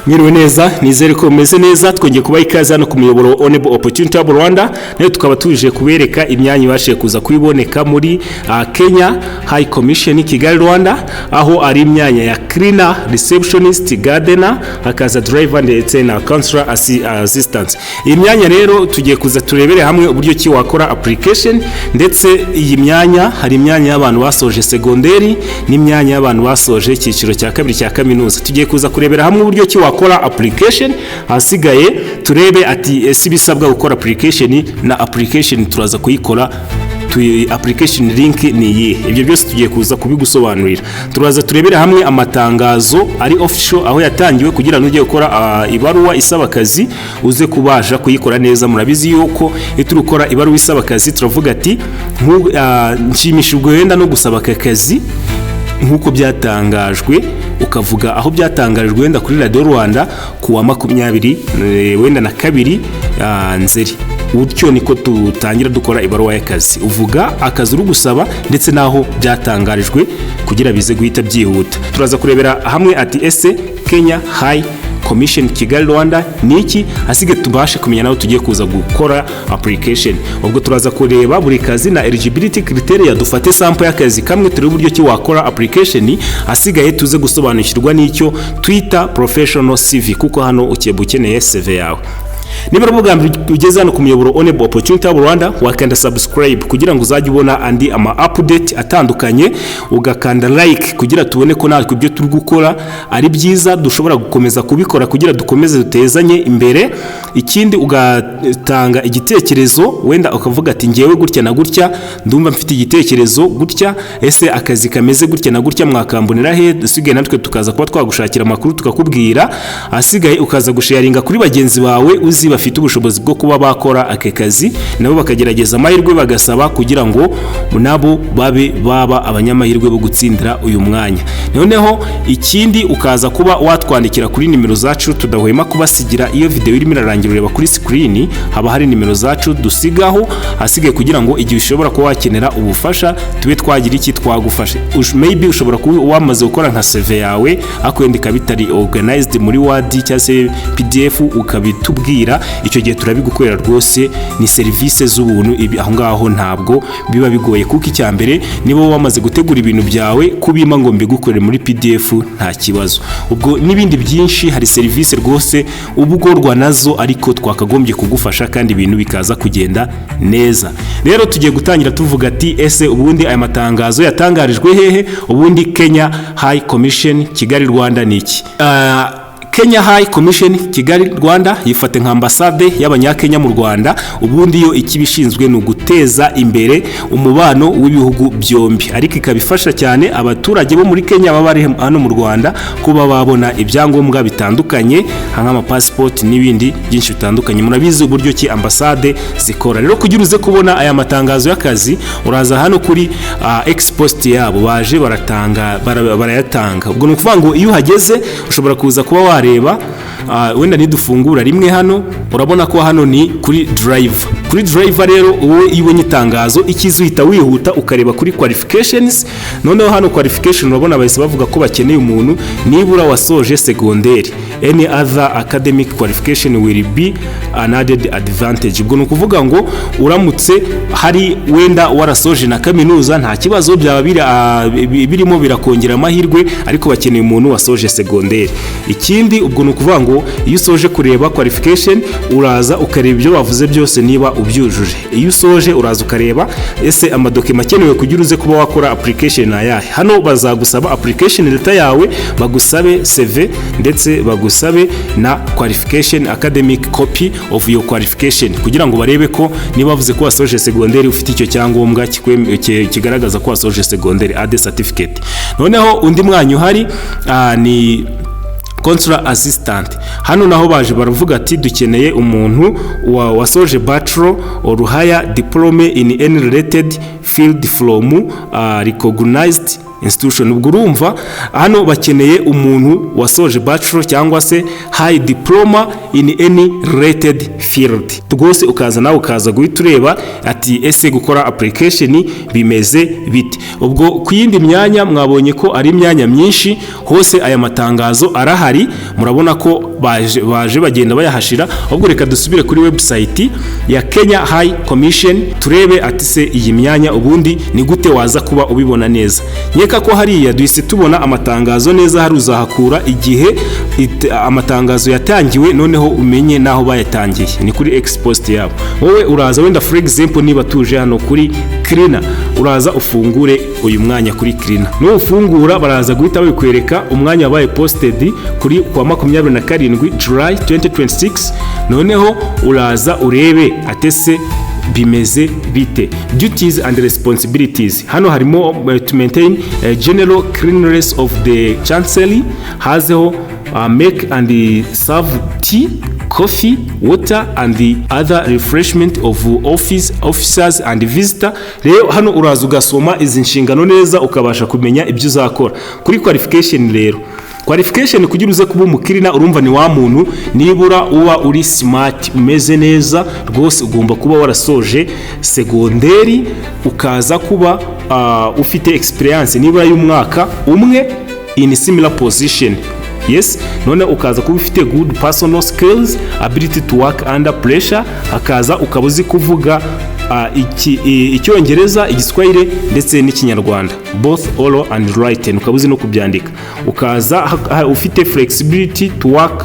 Mwiriwe neza, nizere ko mumeze neza. Twongeye kubaha ikaze hano ku muyoboro Onebo Opportunity Hub Rwanda, nayo tukaba tuje kubereka imyanya ibashije kuza kuyiboneka muri Kenya High Commission Kigali Rwanda, aho ari imyanya ya cleaner, receptionist, gardener, hakaza driver ndetse na consular assistant. Iyi myanya rero tugiye kuza turebere hamwe uburyo ki wakora application. Ndetse iyi myanya, hari imyanya y'abantu basoje segonderi n'imyanya y'abantu basoje icyiciro cya kabiri cya kaminuza. Tugiye kuza kurebera hamwe uburyo ki wakora application, ahasigaye turebe ati ese ibisabwa gukora application na application turaza kuyikora application link ni iyihe? Ibyo byose tugiye kuza kubigusobanurira. Turaza turebere hamwe amatangazo ari official, aho yatangiwe, kugira ngo ujye gukora ibaruwa isaba akazi uze kubasha kuyikora neza. Murabizi yuko iyo turi gukora ibaruwa isaba akazi turavuga ati nshimishijwe wenda no gusaba aka kazi nk'uko byatangajwe, ukavuga aho byatangarijwe, wenda kuri Radiyo Rwanda ku wa 22 wenda na kabiri Nzeri. Utyo niko dutangira dukora ibaruwa y'akazi, uvuga akazi uri gusaba ndetse n'aho byatangarijwe kugira bize guhita byihuta. Turaza kurebera hamwe ati ese Kenya High Commission Kigali Rwanda ni iki? Asigaye tubashe kumenya naho tugiye kuza gukora application. Ubwo turaza kureba buri kazi na eligibility criteria, dufate sample y'akazi kamwe turebe uburyo ki wakora application, asigaye tuze gusobanukirwa n'icyo twita professional CV, kuko hano ukiye ukeneye CV yawe. Niba ari ubwa mbere ugeze hano ku muyoboro Onebo Opportunity Hub Rwanda, wakanda subscribe kugira ngo uzajye ubona andi ama update atandukanye, ugakanda like kugira tubone ko natwe ibyo turi gukora ari byiza, dushobora gukomeza kubikora kugira dukomeze dutezanye imbere. Ikindi, ugatanga igitekerezo, wenda ukavuga ati ngewe gutya na gutya, ndumva mfite igitekerezo gutya, ese akazi kameze gutya na gutya mwakambonera he? Dusigaye natwe tukaza kuba twagushakira amakuru tukakubwira. Ahasigaye ukaza gusharinga kuri bagenzi bawe uzi bafite ubushobozi bwo kuba bakora aka kazi, nabo bakagerageza amahirwe bagasaba kugira ngo nabo babe baba abanyamahirwe bo gutsindira uyu mwanya. Noneho ikindi, ukaza kuba watwandikira kuri nimero zacu tudahwema kubasigira. Iyo video irimo irarangira, ureba kuri screen, haba hari nimero zacu dusigaho, ahasigaye kugira ngo igihe ushobora kuba wakenera ubufasha tube twagira iki twagufashe. Maybe ushobora kuba wamaze gukora nka CV yawe, ariko wenda ikaba itari organized muri Word cyangwa se PDF, ukabitubwira, icyo gihe turabigukorera rwose. Ni serivisi z'ubuntu ibi, aho ngaho ntabwo biba bigoye, kuko icya mbere niba wamaze gutegura ibintu byawe, kubima ngo mbigukorere muri PDF nta kibazo. Ubwo n'ibindi byinshi, hari serivisi rwose uba ugorwa nazo ariko twakagombye kugufasha kandi ibintu bikaza kugenda neza. Rero tugiye gutangira tuvuga ati ese ubundi aya matangazo yatangarijwe hehe? Ubundi Kenya High Commission Kigali Rwanda ni iki? Kenya High Commission Kigali Rwanda yifate nka ambasade y'Abanyakenya mu Rwanda. Ubundi yo ikibishinzwe ni uguteza imbere umubano w'ibihugu byombi, ariko ikaba ifasha cyane abaturage bo muri Kenya baba bari hano mu Rwanda kuba babona ibyangombwa bitandukanye nk'amapasipoti n'ibindi byinshi bitandukanye. Murabizi uburyo ki ambasade zikora. Rero kugira uze kubona aya matangazo y'akazi, uraza hano kuri X post yabo, baje baratanga barayatanga. Ubwo ni ukuvuga ngo iyo uhageze ushobora kuza kuba wareba, wenda nidufungura rimwe hano, urabona ko hano ni kuri driver. Kuri driver rero, wowe iyo ubonye itangazo, icyiza uhita wihuta ukareba kuri qualifications. Noneho hano qualification, urabona bahise bavuga ko bakeneye umuntu nibura wasoje segonderi, any other academic qualification will be an added advantage. Ubwo ni ukuvuga ngo uramutse hari wenda warasoje na kaminuza, nta kibazo, byaba birimo birakongera amahirwe, ariko bakeneye umuntu wasoje segonderi. Ikindi, ubwo ni ukuvuga ngo iyo usoje kureba qualification, uraza ukareba ibyo bavuze byose niba ubyujuje. Iyo usoje, uraza ukareba ese amadokima akenewe kugira uze kuba wakora application ni ayahe. Hano bazagusaba application letter yawe, bagusabe CV, ndetse bagusabe na qualification, academic copy of your qualification, kugira ngo barebe ko niba bavuze ko wasoje segonderi, ufite icyo cyangombwa kigaragaza ko wasoje segonderi, A certificate. Noneho undi mwanya uhari ni consular assistant. Hano naho baje baravuga ati dukeneye umuntu wasoje bachelor or higher diploma in any related field from recognized institution. Ubwo urumva hano bakeneye umuntu wasoje bachelor cyangwa se high diploma in any related field. Rwose ukaza nawe ukaza guhita ureba ati: "Ese gukora application bimeze bite?" Ubwo ku yindi myanya mwabonye ko ari imyanya myinshi, hose aya matangazo arahari. Murabona ko baje bagenda bayahashira. Ahubwo reka dusubire kuri website ya Kenya High Commission, turebe ati: "Se iyi myanya ubundi ni gute waza kuba ubibona neza?" Nkeka ko hariya duhise tubona amatangazo neza. Hari uzahakura igihe amatangazo yatangiwe, noneho umenye n'aho bayatangiye, ni kuri X post yabo. Wowe uraza wenda, for example, niba tuje hano kuri cleaner, uraza ufungure uyu mwanya kuri cleaner. Nufungura baraza guhita babikwereka, umwanya wabaye posted kuri kwa 27 July 2026. Noneho uraza urebe atese bimeze bite. Duties and responsibilities hano harimo to maintain general cleanliness of the chancery, hazeho make and serve tea, coffee, water and the other refreshment of office officers and visitor. Rero hano uraza ugasoma izi nshingano neza, ukabasha kumenya ibyo uzakora. Kuri qualification rero, qualification kugira uze kuba umucleaner, urumva ni wa muntu nibura uba uri smart, umeze neza rwose. Ugomba kuba warasoje segonderi, ukaza kuba ufite experience nibura y'umwaka umwe in similar position. Yes, none ukaza kuba ufite good personal skills, ability to work under pressure, hakaza ukaba uzi kuvuga Icyongereza, Igiswahili ndetse n'Ikinyarwanda, both oral and written, ukaba uzi no kubyandika. Ukaza ufite flexibility to work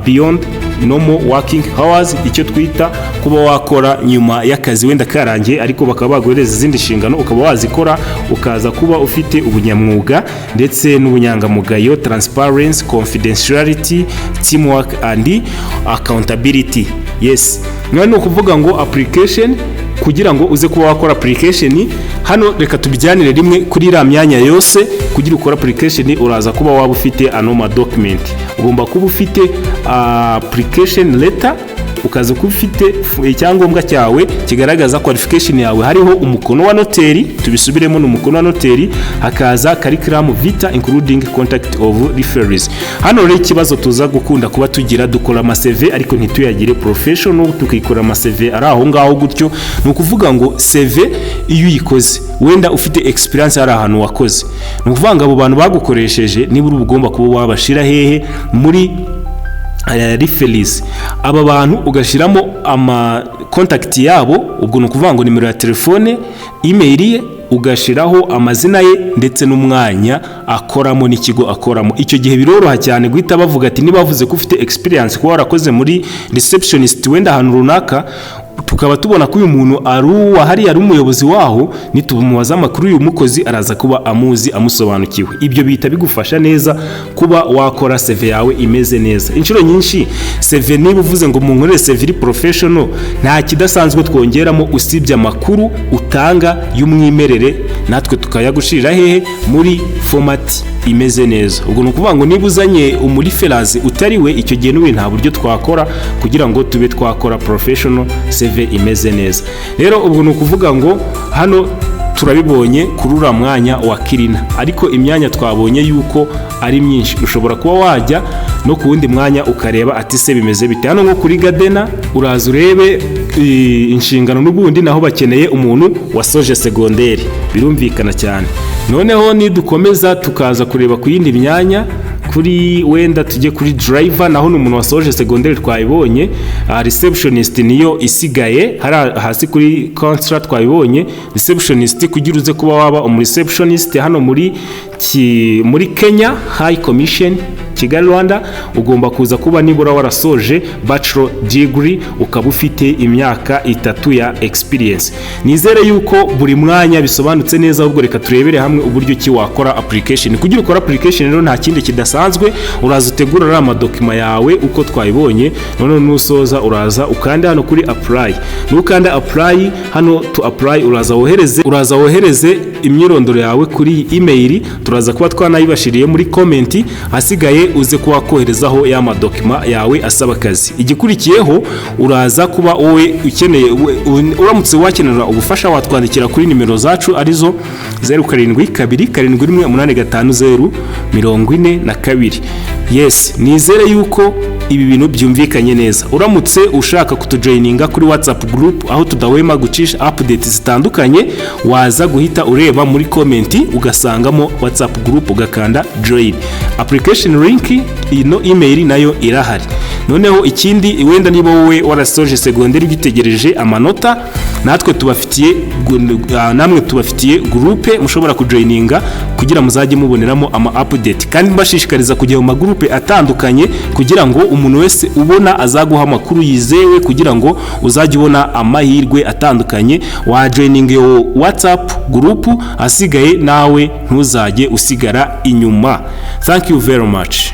beyond normal working hours, icyo twita kuba wakora nyuma y'akazi wenda karangiye, ariko bakaba baguhereza izindi nshingano ukaba wazikora. Ukaza kuba ufite ubunyamwuga ndetse n'ubunyangamugayo, transparency, confidentiality, teamwork and accountability. Yes, none ni ukuvuga ngo application, kugira ngo uze kuba wakora application hano, reka tubijyanire rimwe kuri iriya myanya yose. Kugira ukore application, uraza kuba waba ufite ano ma document. Ugomba kuba ufite application letter, ukaza kuba ufite icyangombwa cyawe kigaragaza qualification yawe, hariho umukono wa noteri. Tubisubiremo, ni umukono wa noteri. Hakaza curriculum vitae including contact of referees. Hano rero ikibazo tuza gukunda kuba tugira, dukora ama CV ariko ntituyagire professional, tukikora ama CV ari aho ngaho gutyo. Ni ukuvuga ngo CV iyo uyikoze, wenda ufite experience, hari ahantu wakoze, ni ukuvuga ngo abo bantu bagukoresheje nibura uba ugomba kuba wabashira hehe? Muri referees. Aba bantu ugashyiramo ama contact yabo, ubwo ni ukuvuga ngo nimero ya telefone, email ye, ugashyiraho amazina ye ndetse n'umwanya akoramo n'ikigo akoramo. Icyo gihe biroroha cyane guhita bavuga ati niba bavuze ko ufite experience, kuba warakoze muri receptionist wenda ahantu runaka, tukaba tubona ko uyu muntu ari uwa hariya, ari umuyobozi waho, nitumubaza amakuru y'uyu mukozi araza kuba amuzi, amusobanukiwe. Ibyo bihita bigufasha neza kuba wakora CV yawe imeze neza. Inshuro nyinshi CV, niba uvuze ngo munkorere CV iri professional, nta kidasanzwe twongeramo usibye amakuru utanga y'umwimerere, natwe tukayagushirira hehe? Muri format imeze neza. Ubwo ni ukuvuga ngo niba uzanye umureference utari we, icyo gihe n'ubu nta buryo twakora kugira ngo tube twakora professional CV imeze neza. Rero ubwo ni ukuvuga ngo hano turabibonye kuri uriya mwanya wa cleaner, ariko imyanya twabonye yuko ari myinshi. Ushobora kuba wajya no ku wundi mwanya ukareba ati: "Se bimeze bite?" Hano nko kuri gardener, uraza urebe inshingano, n'ubundi naho bakeneye umuntu wasoje segonderi, birumvikana cyane. Noneho nidukomeza tukaza kureba ku yindi myanya, kuri wenda tujye kuri driver, naho ni umuntu wasoje segonderi, twabibonye. Receptionist niyo isigaye hari hasi kuri consular, twabibonye. Receptionist, kugira uze kuba waba umu receptionist hano muri Kenya High Commission Kigali Rwanda, ugomba kuza kuba nibura warasoje bachelor degree, ukaba ufite imyaka 3 ya experience. Nizere yuko buri mwanya bisobanutse neza. Ahubwo reka turebere hamwe uburyo ki wakora application. Kugira ukora application rero, nta kindi kidasanzwe, uraza utegura ariya madocument yawe uko twabibonye. Noneho nusoza uraza ukande hano kuri apply. Nukanda apply hano, to apply, uraza wohereze imyirondoro yawe kuri iyi email, turaza kuba twanayibashiriye muri comment. Hasigaye Uze kuba wakoherezaho ya madocument yawe asaba akazi. Igikurikiyeho, uraza kuba wowe ukeneye, uramutse wakenera ubufasha, watwandikira kuri nimero zacu, arizo 0727185042. Yes, nizere yuko ibi bintu byumvikanye neza. Uramutse ushaka kutujoininga kuri WhatsApp group, aho tudahwema gucisha update zitandukanye, waza guhita ureba muri comment ugasangamo WhatsApp group, ugakanda join. Application link, ino email nayo irahari. Noneho ikindi, wenda niba wowe warasoje segonderi ugitegereje amanota, natwe tubafitiye, namwe tubafitiye groupe mushobora kujoininga kugira muzajye muboneramo ama update. Kandi mbashishikariza kujya mu magroupe atandukanye kugira ngo umuntu wese ubona azaguha amakuru yizewe, kugira ngo uzajye ubona amahirwe atandukanye. Wajoininga iyo WhatsApp group, asigaye nawe ntuzajye usigara inyuma. Thank you very much.